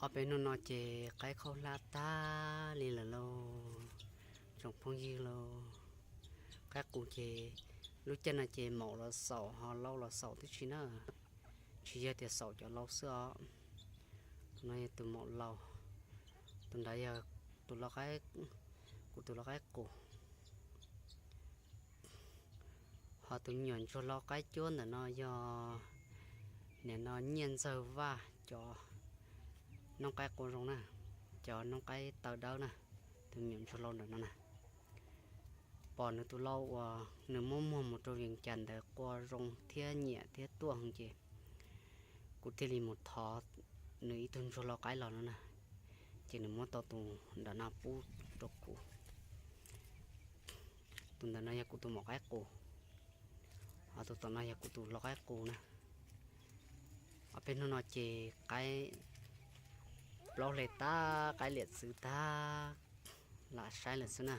Ob peb hnub no ces qaib khaub hlab tag li lawm lauj, tsoom phooj ywg lauj. Qaib qus ces lub caij no ces maum los xaum ho lau los xaum tib si na, tsis yog tias xaum cov lau xwb os. Tus no yog tus maum lau, tus ntawd yog tus lau qaib, kuv tus lau qaib qus. Ho tus me nyuam ntsuag lau qaib cuab ntawm no yog nim no Nyiaj Ntxawg Vaj cov noob qaib qua zoo na, cov noob qaib taw dawb na, tus me nyuam ntsuag lau ntawm no na. Pom nws tus lau uas nws muab muag mus rau Vias Cas ntawd qua zoo thiab nyiam thiab tuaj heev ces kuv thiaj li mus thov nws ib tug ntsuag lau qaib los no na, ces nws muab tau tus ntawm no pub rau kuv. Tus ntawm no yog kuv tus maum qaib qus, ho tus tom no yog kuv tus lau qaib qus na. Ob peb hnub no ces qaib plaub hle tag, qaib liam txwv tag, lam saib lawm xwb na.